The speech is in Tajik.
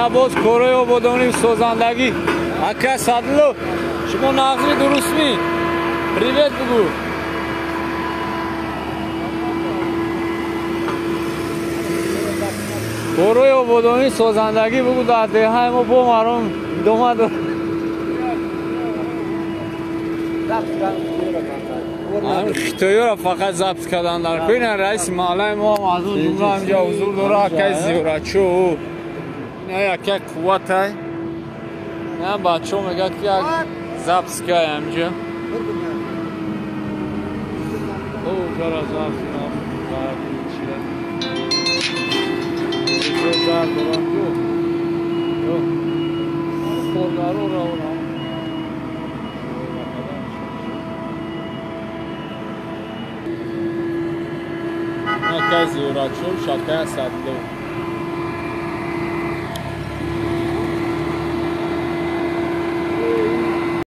Ина боз корҳои ободонӣ созандагӣ. Ака Садло, шумо нағзми дурустми? Привет бугу. Корҳои ободонӣ созандагӣ бугу дар деҳаи мо бо маром идома дорад. Хитоиёро фақат забт кардан дар ина раиси маҳаллаи мо ҳам аз он ҷумла ҳамҷа ҳузур дорад, акаи Зиёратчо. Ина яка қувватай. Ина бачаҳо мегӯяд ки як запись кай ҳамҷа. Ҷара запись коргароро. Акаи Зиёратчо, шакаи Садло.